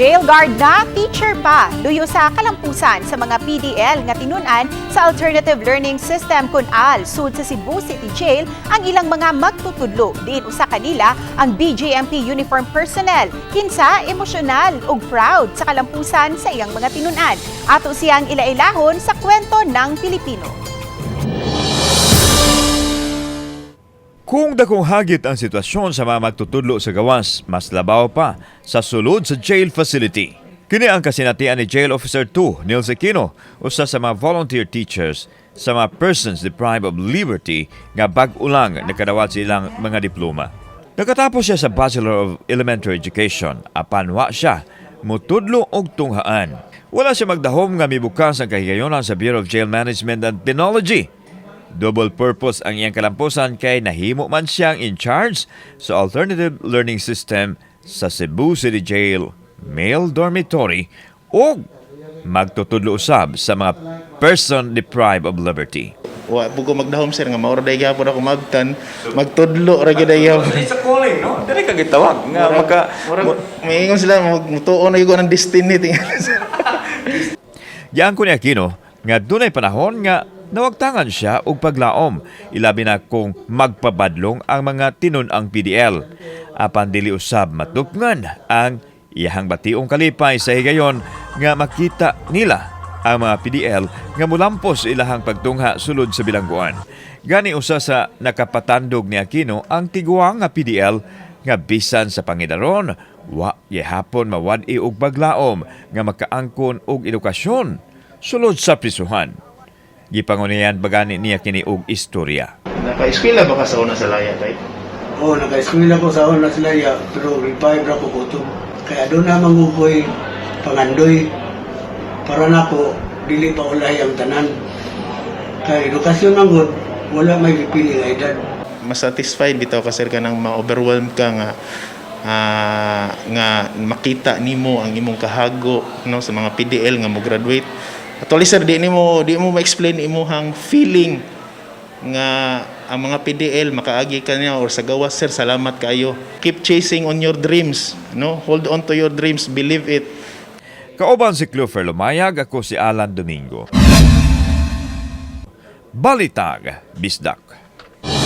Jail guard na, teacher pa, luyo sa kalampusan sa mga PDL nga tinunan sa Alternative Learning System kun AL sud sa Cebu City Jail ang ilang mga magtutudlo. Diin usa kanila ang BJMP uniform personnel, kinsa emosyonal ug proud sa kalampusan sa iyang mga tinunan. Ato siyang ilailahon sa Kwento ng Pilipino. Kung dakong hagit ang sitwasyon sa mga magtutudlo sa gawas, mas labaw pa sa sulod sa jail facility. Kini ang kasinatian ni Jail Officer 2, Nils Aquino, usa sa mga volunteer teachers sa mga persons deprived of liberty nga bag-o lang nakadawat sa ilang mga diploma. Nakatapos siya sa Bachelor of Elementary Education, apan wa siya mutudlo og tunghaan. Wala siya magdahom nga mibukas ang kahigayonan sa Bureau of Jail Management and Penology. Double purpose ang iyang kalampusan kay nahimo man siyang in charge sa Alternative Learning System sa Cebu City Jail Male Dormitory ug magtutudlo usab sa mga person deprived of liberty. Wa pud ko magdahom, sir, nga mao ra day gyapon ako maabtan, magtudlo ra gyud day gyapon. It's a calling, no? Dili ka gitawag nga maka Murag maingon sila mutuo na gyud ko ng destiny tingali, sir. Giangko ni Aquino nga dunay panahon nga nawagtangan siya og paglaom, ilabi na kung magpabadlong ang mga tinun-ang PDL. Apan dili usab matupngan ang iyahang bationg kalipay sa higayon nga makita nila ang mga PDL nga mulampos ilahang pagtungha sulod sa bilangguan. Gani usa sa nakapatandog ni Aquino ang tiguang nga PDL nga bisan sa pangidaron, wa gihapon mawad-i og paglaom nga makaangkon og edukasyon sulod sa prisuhan. Gipangunayan bagani niya kini og istorya. Naka-eskwela ba ka sa una sa laya, tay? Oo, naka-eskwela ko sa una sila ya, pero grade 5 ra ko kutob. Kaya doon naman ko ko'y pangandoy para nako dili pa ulay ang tanan. Kaya edukasyon man gud, wala may gipili nga edad. Mas satisfied bitaw ka, sir, kanang ma-overwhelm ka nga nga makita nimo ang imong kahago, no, sa mga PDL nga mo graduate. Actually, sir, di mo ma-explain imuhang feeling nga ang mga PDL makaagi ka niya or sa gawas, sir, salamat kaayo. Keep chasing on your dreams, no? Hold on to your dreams, believe it. Kauban si Clofer Lumayag, ako si Alan Domingo. Balitag, Bisdak.